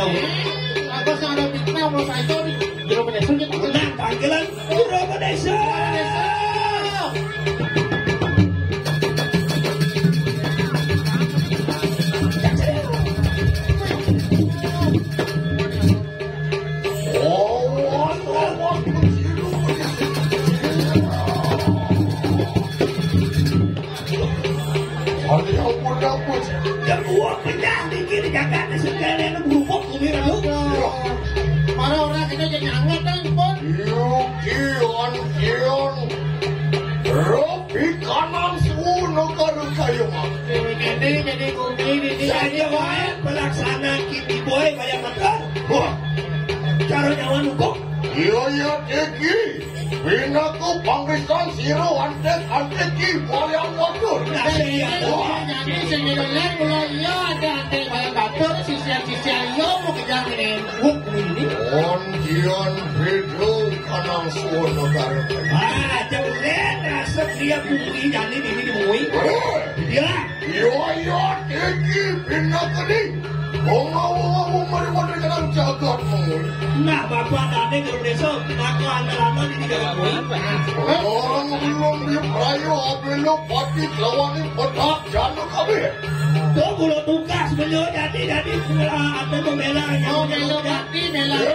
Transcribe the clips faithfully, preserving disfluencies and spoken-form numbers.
Aku sing ada fitnah, mau saya di Jero Pedesa kita. Nah, panggilan Jero Pedesa. Ampun, ampun. Yang gua penyakit di Jakarta sekalian berubah kuliah lu. Para orang kita jadi anggot kan, Pon? Yo, Kion, Kion. Robi kanan suno karu kayu mah. Jadi, jadi bumi di Jadi wae pelaksana kiti boy kayak makan. Wah. Cara nyawa nukuk. Yo, yo, Deki. Pinaku pangrisan sira antek-antek ki wayang wadur. Nah, iya, iya, iya, iya, iya, iya, iya, iya, ada antek wayang wadur, sisian-sisian, iya, mau kejar ini. Wuk, ini. Ondian beda kanang suwono karep. Ah, jauh rasa dia bumui, jadi ini dibumui. Iya. Iya, iya, iki pinakeni. Wong mau-mau mari model kenal jagat mau. Nah, Bapak Dane Guru Desa, aku andalan di jagat kuwi. Orang belum di Prayo, abelo pati lawani petak jaluk kabeh. Tuh, kulo tugas beliau jadi, jadi, ah, ada pembela. Oh, beliau jadi, bela. Iya.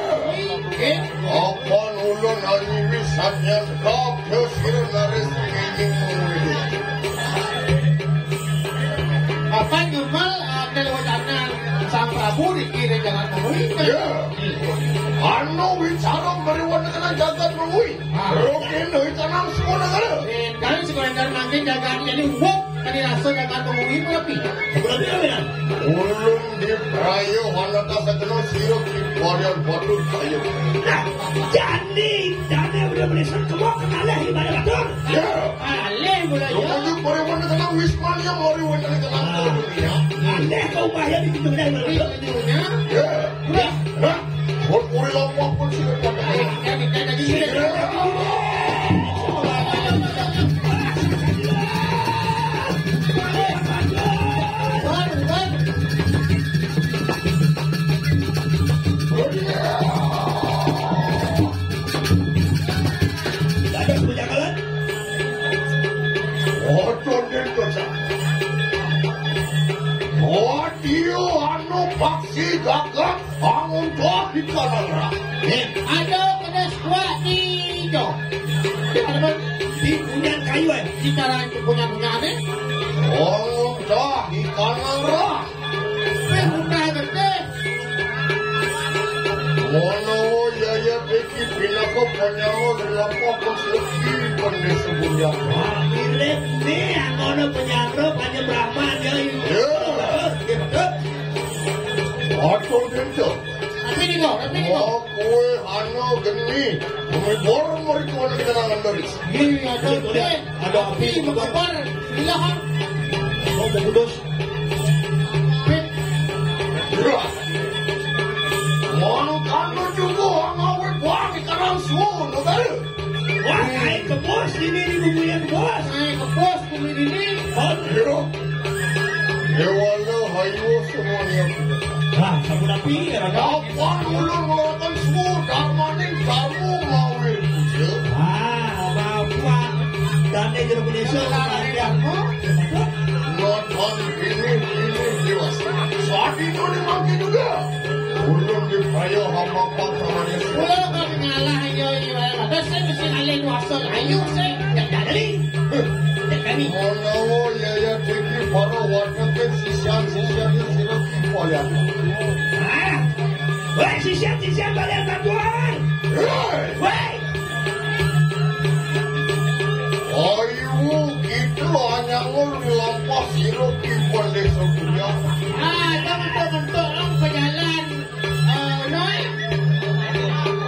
Oke. Apa ulun anyiwi satya kabeh sira naris ngiling. Apa ngemal, ah, kelewatan Sang Prabu di kiri jalan kuwi? Iya. Anu wicara meriwanaken jagat kuwi. Ah. Rokin doi tanam semua negara. Eh, kami sekolah dan mangkin jagat ini wok, kami rasa jagat kuwi berarti. Berarti apa ya? Ulun di Prayo Hanata Sakeno sira ki Varian Batur Kayu. Nah, jadi, jadi udah beli semua kenalnya ibadah batur. Ya. Alih mulai ya. Pokoknya Varian Batur kenal Wisman ya, Varian Batur kenal ya. Aneh kau bayar di pintu dari mana? Pintunya. Ya. Nah, buat kuri lompat pun sih. Ada kebijaksanaan. Ojo ning kocak. Odio anu paksi gagak bangun doa di kanan rah. Eh, ada kena sekuat di jo. Di punyan kayu, eh. Di kanan punyan-punyan, eh. Bangun doa di kanan rah. Wis mudah gedhe. Mono yaya iki pinaka penyawa lelampah konstruksi pendesa Bunyang. Mirip nih, yang ngono penyangro, panjang Brahman, ya, iya. Ya. Gitu. Aduh, gitu. Tapi ini kok, tapi ini kok. Kowe ana geni, bumi bor mriko ana kenangan dari. Iya, ada, ada api membakar. Iya, Han. Oh, bagus. Pit. Wah. Ngono kan juga ngawe buang di kanan suwo, no, Bal? Wah, ae kebos ini di bumi yang bos. Ae kebos bumi ini. Oh, iya. Dewala hayu semuanya. Wah, sampun api ya, Raja. Kapan ulun ngeluarkan suhu darmaning kamu mawe puja? Wah, Bapak. Dane jero Indonesia, Raja. Nonton ini, ini, jelas. Saat itu dimangke juga. Ulun dipayo hamapak namanya. Kula kok ngalah, iya, iya, iya. Terus saya mesti ngalih wasol. Ayo, saya. Ya, jadi. Ya, kami. Menawa yaya diki para warnake sisian-sisian sira ki Varian. Ah. Woi, sisian-sisian Varian Batur. Hei. Woi. Ayo, kita anyangun lampah sira ki Pandesa Buya. Ah, ada bentuk-bentuk orang pejalan. Eh, Noi.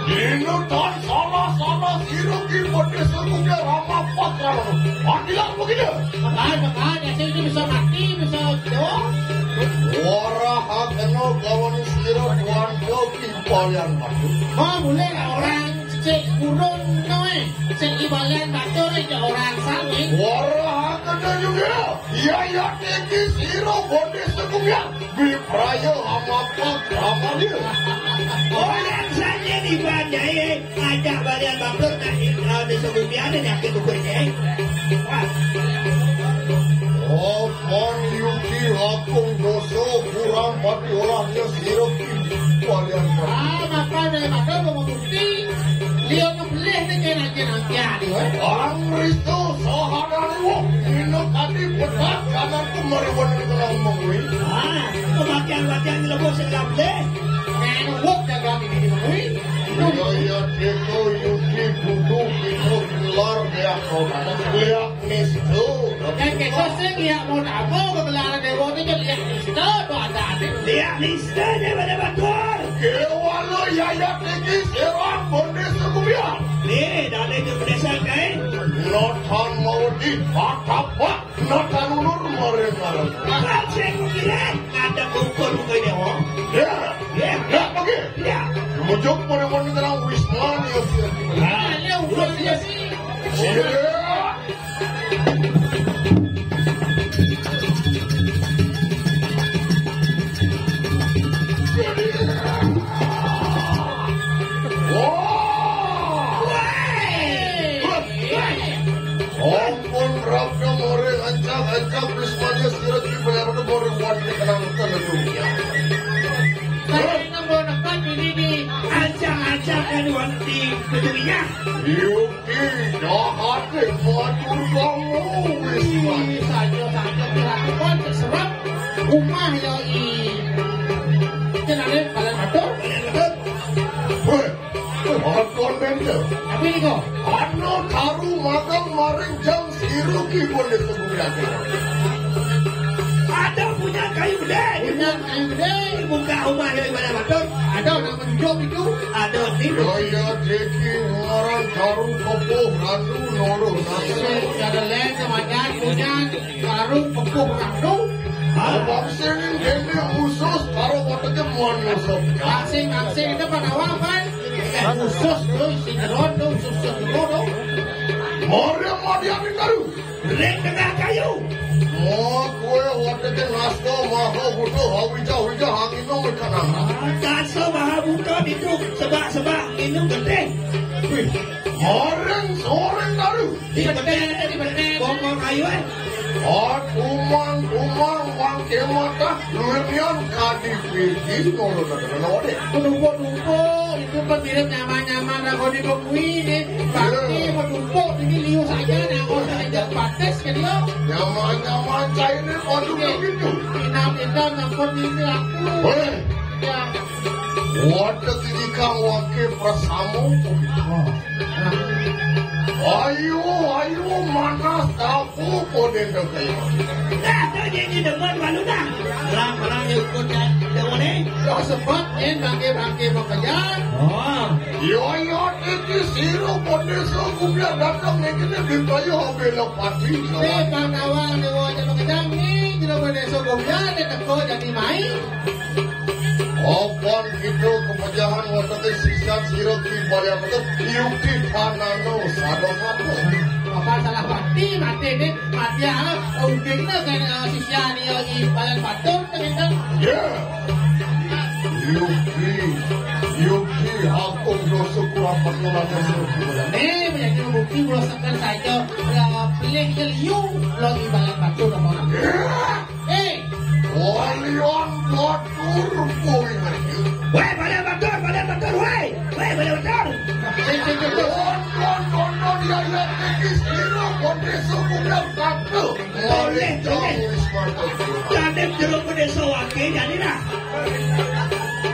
Dino tan salah-salah sira ki Pandesa Buya ramah pas ramah. Adilah begini. Makan, makan, ya, saya ini bisa mati, bisa jauh. Warahakena kelawan sira tuan kau ki Varian Batur. Oh, boleh lah orang cek burung Noi. Cek Varian Batur aja orang sami. Warahakena Juga, ya, ya, tinggi siro bonde segunggah. Bipraya amapa kramanya. Orang saja di bandai, ajak balian batur nak, eh, di segunggah ada nyakit buku ini. Wah. Apan yuki akung dosa kurang pati olahnya siro ki balian batur. Ah, maka ada yang ada mau bukti. Lihat Pelih ni kena kena kian ni, eh. Orang Kristo sahadane wong minum tadi petak kanan ku mari wong ni kena ngomong kuwi. Ah, kematian-matian di lembur sing kabeh. Nang wong jaga ini di kuwi. Iya, iya, Deko, Yuki, Dudu, Biko, Bilar, Beak, Roda. Beak, Nisto. Dan kita sing ya mau tak mau ke gelaran dewa ni kan lihat Nisto tu ada ada. Lihat Nisto ni pada batur. Kewala yayat iki serang bonde sebumian. Ni, dale ke pedesa kai. Lotan mau di patapa. Lotan ulur mereka. Kan saya kira ada ukur muka ini, oh. Ya. Ya. Ya, oke. Ya. Mujuk pada wanita nang wisman ya sih. Ah, ya, ukur dia sih. Ya. Wah! Ampun, Rabda more ancak-ancak, Bismanya sira di bayar tu more wanti kenang ke dunia. Saya nang mau nekan ini di ancak-ancak kan wanti ke dunia. Yuk. Ih, jahat, eh, matur kamu, wis. Ih, saja, saja, dilakukan, terserah. Rumah, ya, i. Kenalin, kalian betul? Kalian betul? Weh, makan konten, ya. Tapi ini kok. Ano taru magang maring jam siru ki pun disebut ya. Ada punya kayu gede. Punya kayu gede. Buka rumah yang ibadah betul. Ada nama Jok itu ada di. Gaya Jeki ngaran Jaru Kepuh Randu Noro. Sing kada lain kematian punya Jaru Kepuh Randu. Abang sing dene khusus karo koteke muan musuh. Asing-asing itu pada apa? Khusus tuh si Rondo, khusus Rondo. Mari mati amin baru. Ring tengah kayu. Oh, kue wadete ngasta maha buta hawija-wija angino mekana. Ah, ngasta maha buta itu sebab-sebab minum gede. Wih. Maring soreng daru. Di betek, di betek. Bongkong kayu, eh. Oh, tumang, tumang, wang kemata, lumian kadi piti, nolo na kena wade. Menumpuk-numpuk, itu kan mirip nyaman-nyaman rago di bengwi ni. Bakti menumpuk ini liu saja, nang kau saja pates ke dia. Nyaman-nyaman cai ni, waduh, begitu. Inam-inam, nampun ini aku. Boleh. Ya. Wadah ini kang wake prasamo. Ayo, ayo, manas tapu poden dek. Nah, tu jadi demen malu dah. Orang-orang yang ikut dan demen ni. Dah sebab ni bangke-bangke bekerja. Oh. Yo, yo, iki siro poden so kubiar datang ni kena ditayo habis pati. Eh, bang awal ni wajah bekerja ni, kena poden so kubiar, dia teko jadi main. Opan kita kepejahan watete sisan sira ki balian betul yuki tanano sada-sada. Apa salah pati mati ni? Mati ah, ungkingna kan, eh, sisya ni, eh, i balian batur kan kita. Ya. Yuki, yuki, aku dosa kurang pertolongan. Ni, menjadi bukti merasakan saja, eh, pilih ke liu, lo i balian batur apa orang. Ya. Eh, walian batur kuwi. Weh, balian batur, balian batur, weh. Weh, balian batur. Sing, sing, sing, sing. Don, don, don, don, ya, ya, iki sira kondisi kuwi batur. Boleh, boleh. Kadek jeruk pedesa wake, jadi dah.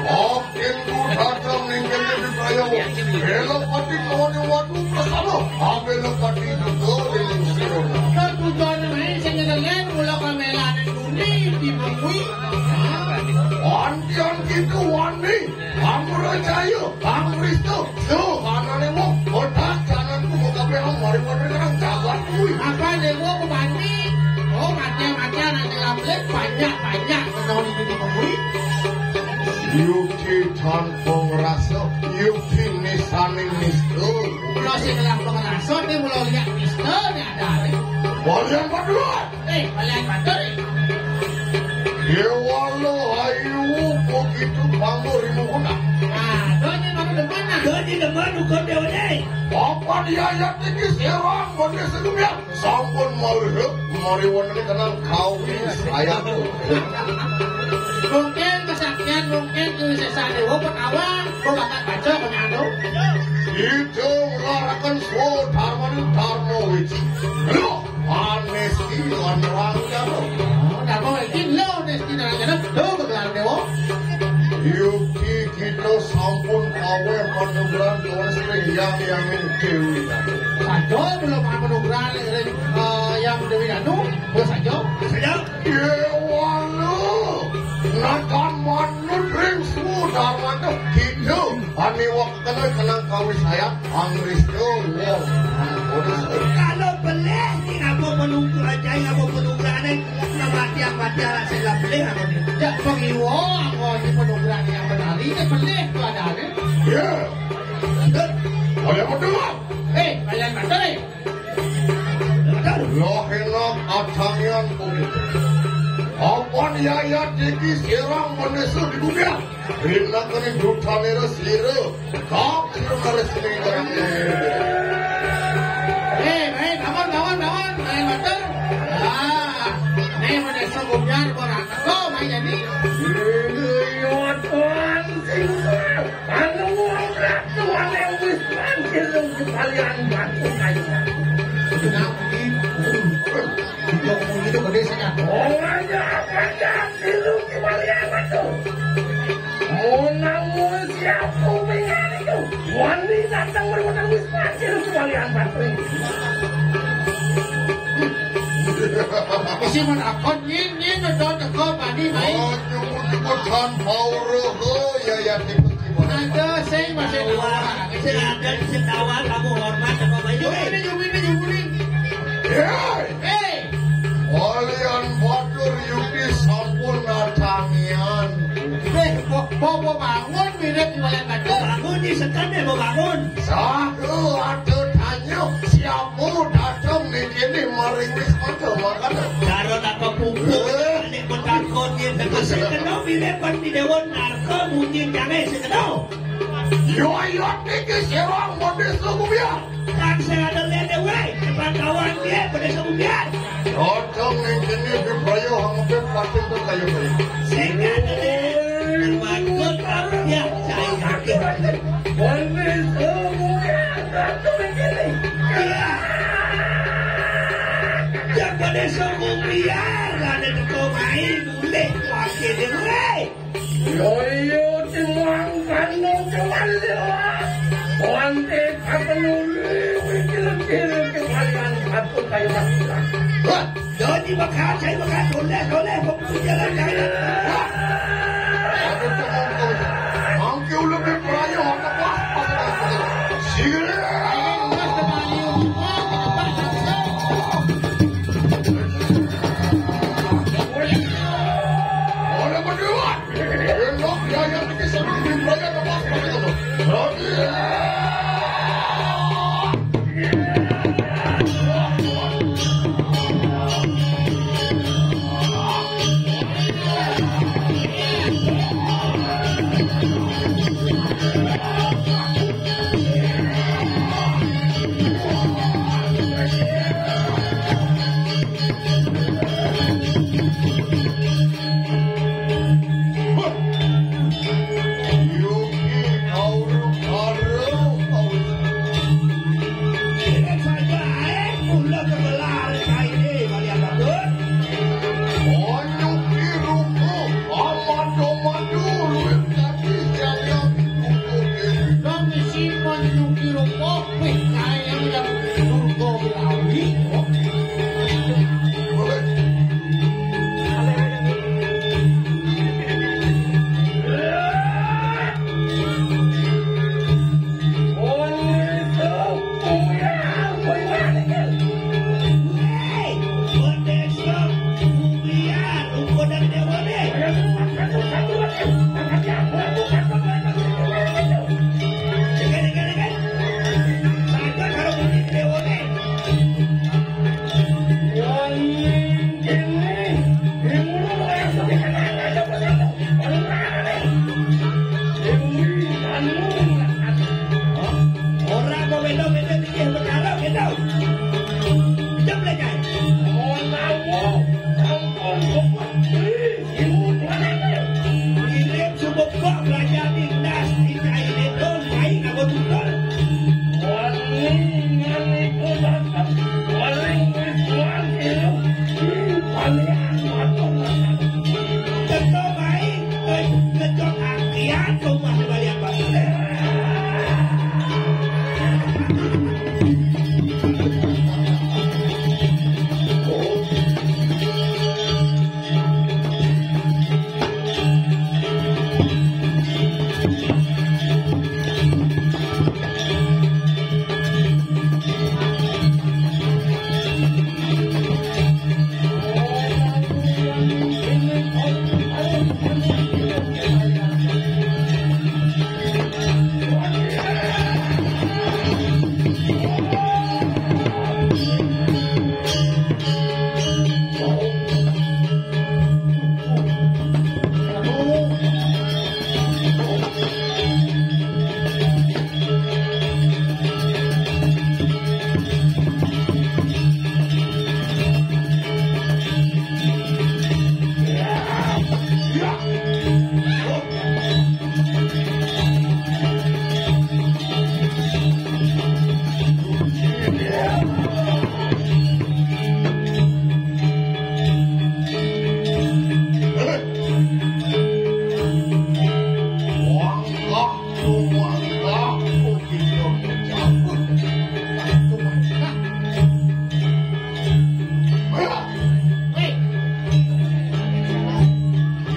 Oke, ku datang ning kene di Prayogo. Belok pati kawane watu bersama. Ah, belok pati juga di Siro. Kan tujuan main sing ngedelan mula kamelan. Di bumi. Antian kita wani. Amra Jaya, Amrista, Johanane wong, otak jangan kubu kabeh mari pada nang jalan kuwi. Apa ne wong mati? Oh, mati-mati anak ngelaplik banyak-banyak menoni di bumi. Yuki tanpa ngerasa, yuki nisaning nista. Kula sing ngelaplik ngerasa, ne mula lihat nista, ne ada. Walian Batur. Eh, Walian Batur. Déwa Luh Ayu begitu bangga rimuhuna. Nah, donya mana demen nah? Donya demen ukur déwa dé. Papan yayat iki sirang, Bondé Segumbiar. Sampun malih, mari wonten kenang kawis ayat. Mungkin kesaktian, mungkin kewisésan déwa pun awang, kok bakal baca kena anu. Itu nglaraken swadarmaning Dharma Wiji. Loh, Anesti lan Rangjana. Oh, Dharma Wiji, lo Anesti lan Rangjana, lo kegelar déwa. Yuki kita sampun kaweh panugrahan Tuhan sering yang yang Dewi. Saja belum panugrahan ring, eh, yang Dewi Danu, bos saja. Saja. Yéwala, natan manut ring swadarmanta kita aniwak kena kenang kawisayat angrista wong. Kalau belih ni apa penunggu aja apa penunggu aneh kematian matian rasa belih apa ni? Jak pengiwa apa ni penunggu yang menari ni belih tu ada ni. Ya. Ada betul. Eh, kalian betul ni. Loh enak atangian kulit. Apan yayat iki sirang menesu di bumi. Rina kene dutanira sira. Kap sira maresne. Eh, eh, kawan, kawan, kawan, main motor. Ah, ini menesu gubyar barang. Kau main jadi. Iya, Tuhan, sing Anu wong ratu ane wis mangkir nang kepalian batu kayu. Kenapa gitu? Jok itu gede saya. Orangnya apa ya? Tiru kepalian batu. Monang wis siap kupingan itu. Wani datang berwenang wis mangkir kepalian batu. Mesti menakon nyin nyin udah teko pani mai. Oh, nyebut-nyebut kan bau roho ya ya tiba-tiba. Ada sing masih dua. Sing ada di sing kawan kamu hormat apa baik. Yuk ini yuk ini yuk ini. Hei. Hei. Kalian batur yudi sampun natangian. Eh, bo bo bo bangun mirip di wayang kaca. Bangun di sekan deh bo bangun. Satu ada tanya siapa datang nih ini maring wis kaca makanya. Cara tak kepupuk. Ini betakon ni. Sekan dong mirip pas di dewan narko mungkin jangan sekan dong. Yoyot niki sirang modis lugu biar. Kan saya ada lihat deh, weh. Depan kawan dia pada sebubian. Cocok nih, ini di Prayo hampir pating tuh kayu kayu. Sehingga ada deh. Terbangun ya, saya kaki. Modis lugu biar, ratu begini. Iya. Yang pada sebubian, ada teko main, boleh pakai deh, weh. Yoyo timang kanu kewaliwa. Wante kapenuli wikil-kil kewalian satu kayu masira. Wah, jadi bakal saya bakal toleh toleh pembujalan jalan. Wah. Aku tuh mau kau. Mangke ulah berperaya, apa? Sila. Oleh berdua. Jam belajar. Oh, tahu. Ampun, ampun. Ih, ibu tuan aku. Ibu subuh kok belajar di nas, di cai di don, cai aku tuntun. Waling ngan ibu datang. Waling wis tuan ibu. Ih, palian matang. Tentu baik. Ngejot akéan rumah di balian batu.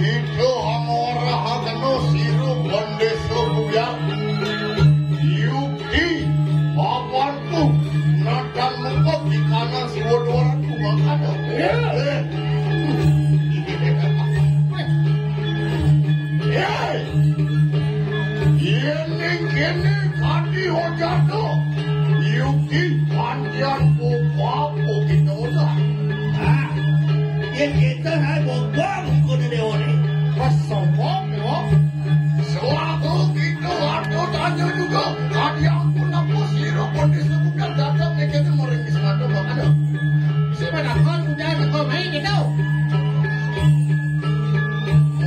Ida amorahagana sira bandesa buyang. Yukti, apantu, natan mengko di kanan Siwadwaratu mangkana. Ya. Eh. Hei! Yén ning kéné kadi hojana, yukti panjang popo kita udah. Ah, yén kita hai bobong kudu déwané. Pas sombong, déwa. Selaku kita ada tanya juga, kadi ampun apa sira kondisi bukan datang ning kéné maring wis ngadep makana. Sing padakon udah teko main gitu.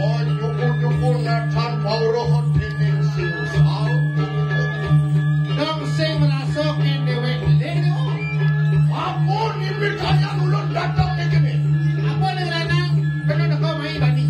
Mau nyukur-nyukur natan pauruh dening sing saut. Dong sing merasa kén déwék lé, no. Ampun, mimpi kalian ulun datang ning kéné. Apa ning lanang, bener teko main bani.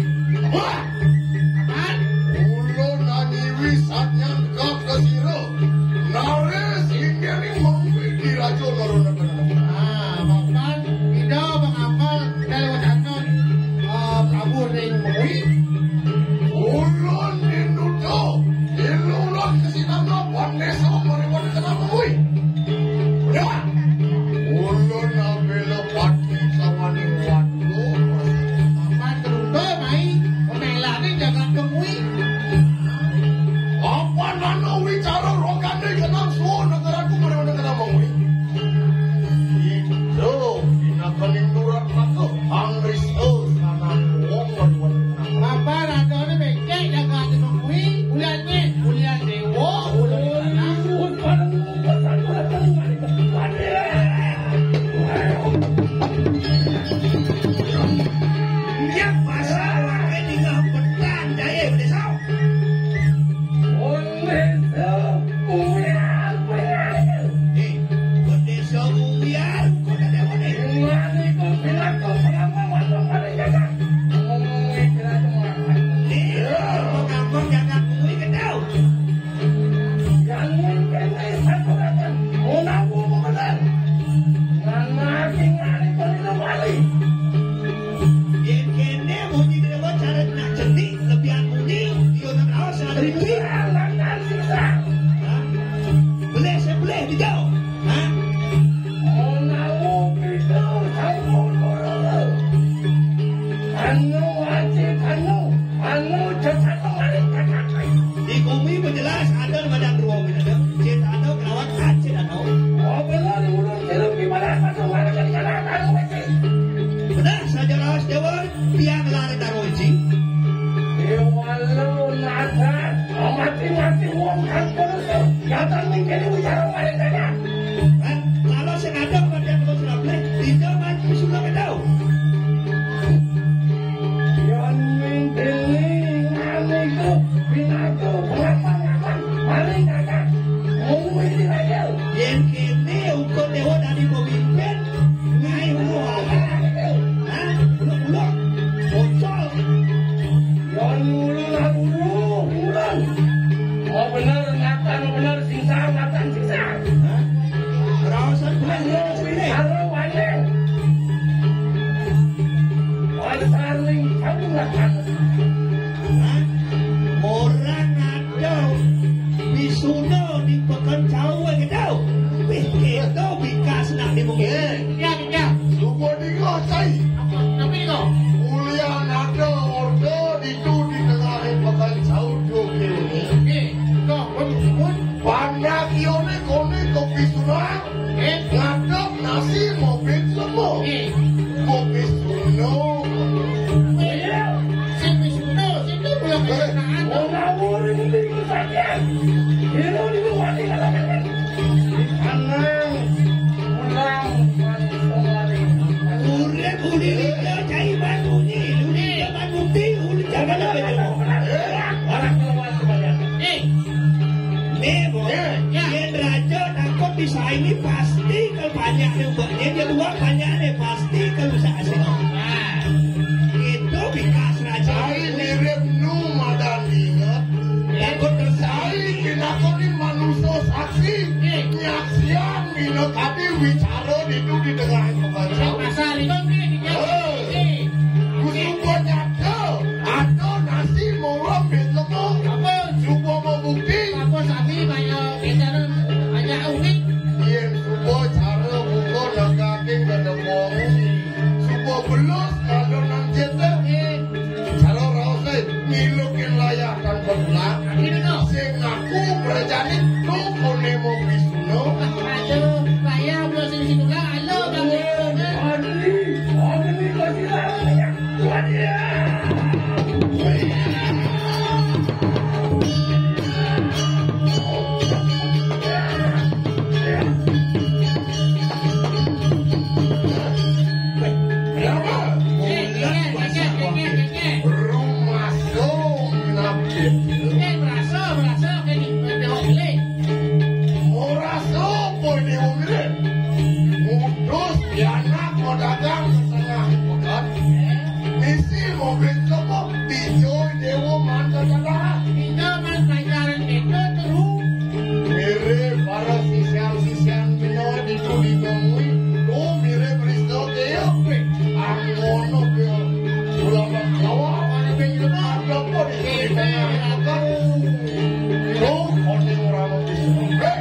Pasaring kamu lah. Hah? Ora ngadeg Bisuna di Peken Cau gitu. Wih, gitu bikas nak di bumi. Eh, ya, ya. Subuh nika, Cai. Apa? Tapi nika. Ulian ada order ditu di tengah Peken Cau, Cuk, ini. Oke, kok, kok, kok? Pandak ione kone ke Bisuna. Eh? Ngadeg nasi mobil lemo. Eh. Mobil Bisuna. Iya. Sing Bisuna, sing itu belum kenaan. Ora urung minggu saja. Ilo di luar di katakan. Anang, pulang, pulang, pulang. Urip uli lika cai banuni, uli lika banuti, uli lika banuti. Orang keluar sebanyak. Eh. Nih, Bu. Eh. Ya. Yen raja takut disaingi pasti kalau banyak nih, Bu. Yen dia dua banyak nih, pasti kalau bisa asik. Nah. Itu bikas raja. Cai mirip nu madan inget. Takut tersai. Cai pinakoni manusia saksi. Eh. Nyaksian Dina tadi wicara ditu di tengah pasar. Pasar itu, Ki, di, eh, di, Gusti Mbok nyata, ada nasi murah bet lemo. Apa? Coba mau bukti. Apa sami banyak bicara banyak unik. Yen coba cara buka nagaking gedebong. Coba belus kalau nang jete. Eh. Cara raos e, ngilukin layah tanpa tulang. Ini no. Sing ngaku berjani, tu kone mau Bisuna. Aduh, layah belum sing sinula, halo, Bang. Adi, adi ni kau sila layah. Tuan ya. Berapa? Eh, eh, eh, eh, eh, eh. Rumah song napit. Eh, berasa, berasa, kayak di, kayak di Hong Kong. Ora sapa ini wong ngirim. Mutus pianak mau dagang ke tengah pekan. Misi mobil toko, dijo dewa mantan dadah. Kita mas pelajaran itu terus. Mirip para sisian-sisian Cina itu ditemui. Oh, mirip Risto Keo. Anggono Keo. Ulama Jawa, mana Keo? Ada apa di sini? Tuh, orang-orang di sini. Hei!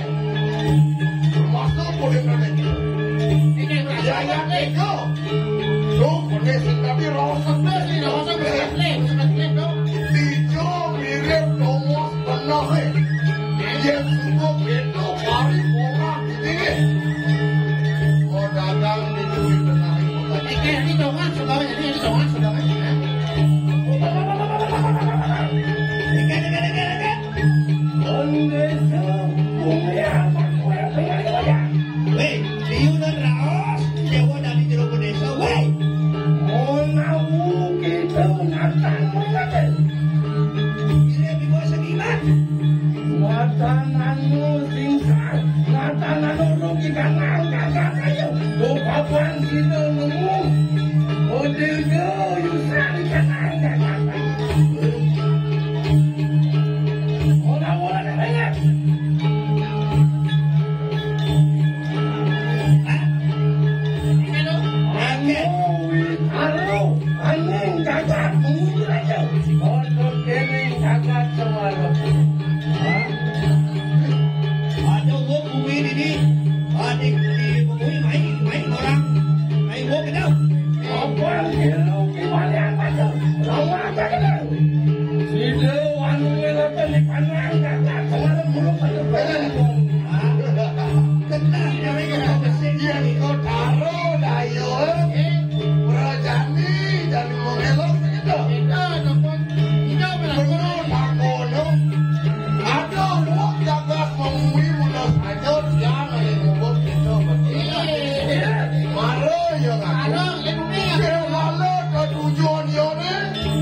Termasuk boleh nanti. Ya, ya, Keo. Tuh, kondisi tadi rawat sebelah, rawat sebelah, sebelah, tuh. Dijo mirip Thomas Benar, eh. Yen subuh itu kari ora dingin. Mau dagang di duit tengah kota. Iki, iki dongan saudara, iki, iki dongan saudara. Iki, iki, iki, iki. Kondisi bumi amat kowe pengen kowe. Weh, liunan raos, dewa dari jero desa, weh. Mau nawu kita natang mengerti. Ini di bawah sekiman. Matan anu singsa, matan anu rugi kanang kakak ayo. Bukapan sida nemu. Odil yo yusang kanang kakak ayo. Ora-ora dengar. Hah? Anu, anu, aning kakak, mundur aja. Otot kening kakak semalam. Hah? Ada gua bumi ini. Adik di bumi main, main orang. Main gua kenal. Apa yang kira lu gimana yang baca? Lawan aja kenal. Sida anu ngelakon di panang kakak semalam belum ada. Hah? Kenal, ya, ya, ya. Iya, kau taruh, dah, yo, eh. Prajani, jadi mengelok, gitu. Kita, nopo, kita, Bener, takono. Ada wong jagat mengui mula saja, dia ngalih ngubur kita, betul. Iya. Mara, ya, kan? Ada, ya, bumi, ya. Dia lala ke tujuan, ya, ni.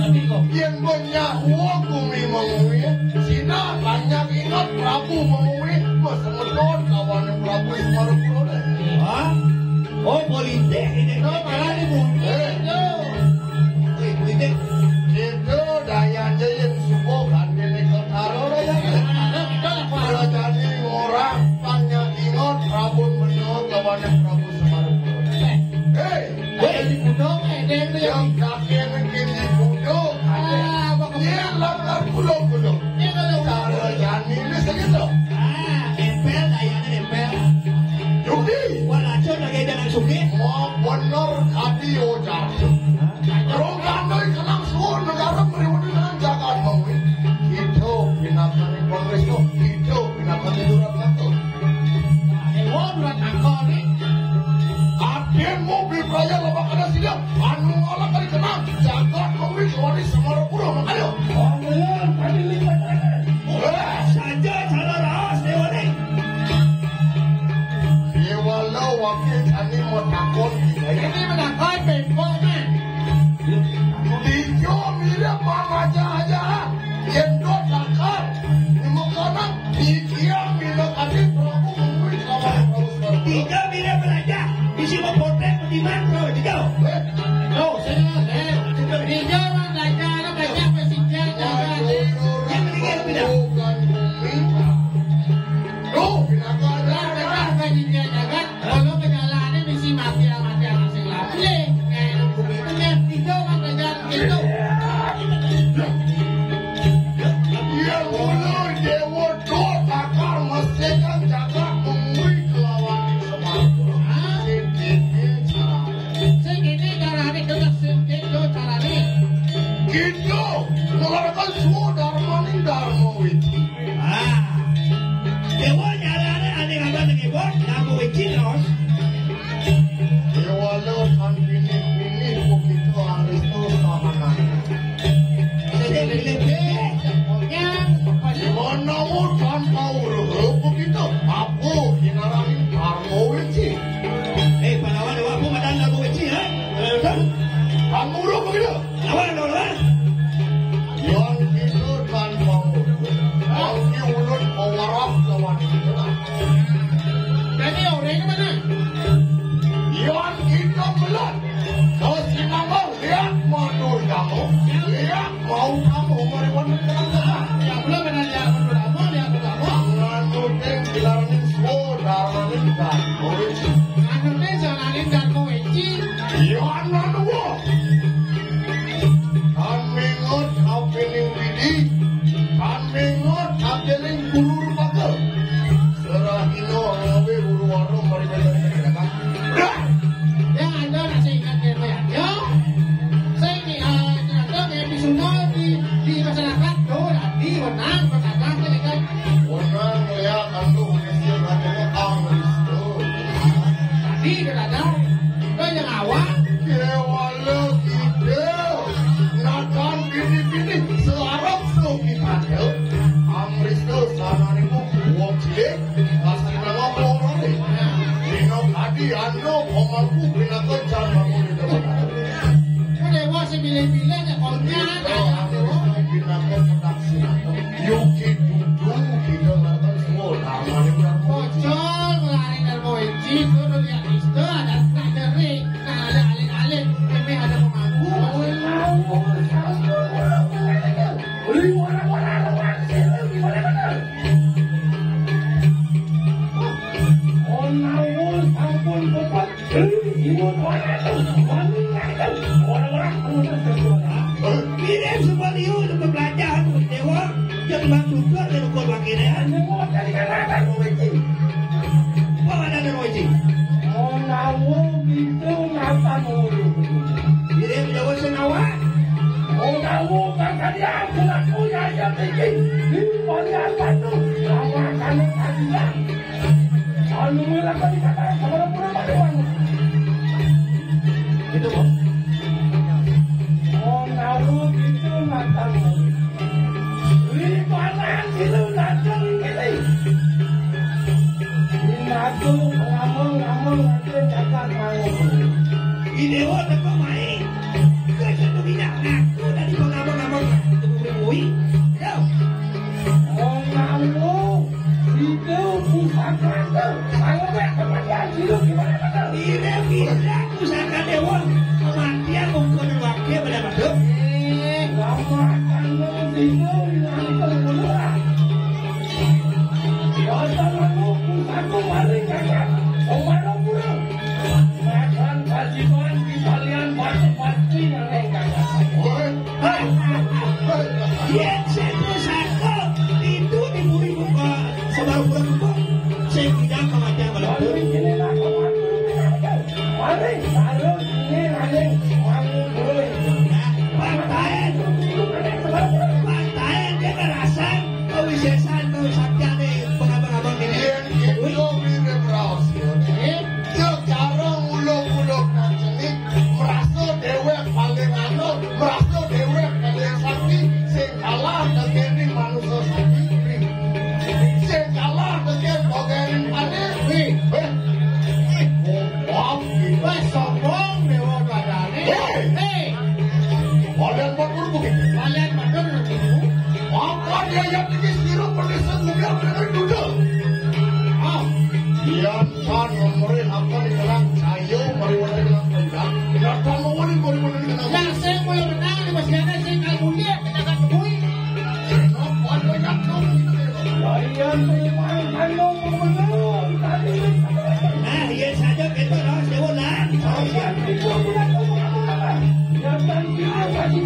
Tapi kok. Yang banyak wong bumi mengui, Cina banyak ingat Prabu mengui, mas semeton kawan Prabu Semarapura, deh. Hah? Oh, politik ini. Oh, malah ini politik. Eh. Wih, politik. Itu daya aja yang subuh kan, ini kotaro, ya. Kalau jadi orang banyak ingat Prabu Menua, kawan Prabu Semarapura. Dong, édéng tuh yang yang kakek mungkin di kudo. Ah, apa kemana? Dia langgar pulau-pulau. Ini kalau cara jani ini segitu. Ah, nempel, dayanya nempel. Yudi. Wah, lacur lagi jangan sugih. Mau bener kadi ojar. Rong kandoi kenang suun negara meriwudu dengan jagat mawin. Itu binakan Kongres tuh. Itu binakan itu. Éwo durat angkol né. Adén mau beli perayaan loba kada sida. Anu ngolah kali kenal. Jagat mawin kawani semara pura makayo. Saja cara raos déwa né. Déwa lo wakil jani mau takon. Ini menakon bengkok né. Dijo mirip Mang Aja aja. Yén dot lakar. Di muka nang. Iki yang bina kaki Prabu Mungwi lawan Prabu Swarga. Tiga bila belajar, bisi mau potrét bediman, Bro, tiga. Éh, no, saya, saya, tiga orang belajar, belajar, belajar, belajar. Yang ketiga, tidak. Tuh, belajar, belajar, belajar. Kalau perjalanan misi mati, mati anak sing lapih. Kayak nunggu itu, kan belajar gitu. Iya, mula déwa dot bakal mesti kan jagat mengui kelawan Semar. Sing kéné cara. Sing kéné carané, dengar sing kéné carané. Gitu, ngeluarkan suara darmaning Darma Wiji. Ah. Déwa nyarané ané ngaban déwa, Darma Wiji terus. Déwa lo kan pilih-pilih begitu Aristo samanana. Gimana mau tanpa uruh begitu? Apa kinarang Darma Wiji? Eh, pahlawan, apa madan Darma Wiji, ha? Kamu uruh begitu? Lawan, lawan, lawan. Yang itu tanpa uruh. Yang di ulut pewarap lawan kita. Jadi, orangnya mana? Yang itu belum. Kau sinambar, lihat mundur kamu. Lihat mau kamu meriwan. Ya, belum ada lihat mundur kamu, lihat mundur kamu. Nganutin bilangin saudara Linda. Nganutin saudara Linda, Kowe. Iya, anak dua. Kan mengot apening widi, kan mengot apening guru bakal. Serahino ngawe guru warung mari belajar. Dah. Yang ada nasi ingat ya, ya. Saya ini, ah, ternyata kayak di semua di, di masyarakat, tuh, di menang, berkata, kan. Orang melihat antu manusia katanya Kristo. Tadi dia kata, kau yang awak. Déwa lo gitu. Nakan bini-bini searep so kita. Kristo sana niku wong cilik, pasti nama orang. Dino tadi anu, omalku binakan jangan bangun di tempat. Kau déwa semilih-milih, ya, kau nyata. Binakan sedang Yuki dudung kita makan semua. Pocol lari dan boici, kudu dia Kristen, ada tak deri, tak ada alit-alit, ini ada pemangku. Beli warna-warna, warna sini, gimana benar? Onawa sampun pepet. Ibu tuan itu, wanita itu, orang-orang penuh berdoa. Mirip sebuah liu untuk belajar dewa, yang bantu tuan dan ukur wakilnya. Semua dari kata-kata Nuwiji. Apa ada Nuwiji? Onawa itu napa Nuwiji? Mirip Jawa Senawa. Onawa kakak dia, aku nak punya yang tinggi. Di balik apa tu? Sama kamu tadi. Anu mula kami kata sama pura pada wang. Gitu, Bang. Oh, tahu gitu mata. Lipanan gitu datang gitu. Ini aku ngomong-ngomong nanti cakap mau. Ini dewa teko main. Kau satu minyak ngaku dari pengabang-abang. Tunggu-tunggu. Yo. Onawa, itu pusaka itu. Kalau nggak kematian hidup gimana betul? Tidak bisa pusaka dewa. Kematian ukur wakil pada betul. Eh, lama kamu bingung nanti keluar. Dasar aku pusaka paling kakak. Omaropura. Makan kajiban di kalian. Yén sing pusaka itu diburi buka sebab buka sing tidak kematian malam. Mari, mari, ini, mari, mari, mari. Nah, pantaen. Pantaen dia ngerasan kewisésan, kesaktiané pengabang-abang ini. Yén itu mirip raos, ya. Secara uluk-uluk nang cenik, merasa déwék paling anu, merasa déwék paling sakti, sing kalah dadi manusa sakti. Sing kalah dadi pegawai panik. Wih, wih, wih, wah, sombong Déwa Batari. Hei, hei. Kalian matur begitu. Kalian matur begitu. Apa dia yang tinggi sirup pedes dan lebih apa yang duduk? Ah, dia kan memberi apa dikenang sayur, mari wajah dikenang pedas. Biarkan menguni, mari wajah dikenang. Lah, saya mulai menang di masih ada saya kalau mulia kita akan temui. Apa dia yang tahu? Kalian memang anu menang tadi. Nah, iya saja kita harus jauh lah. Kalian itu tidak tahu apa-apa. Biarkan kita kasih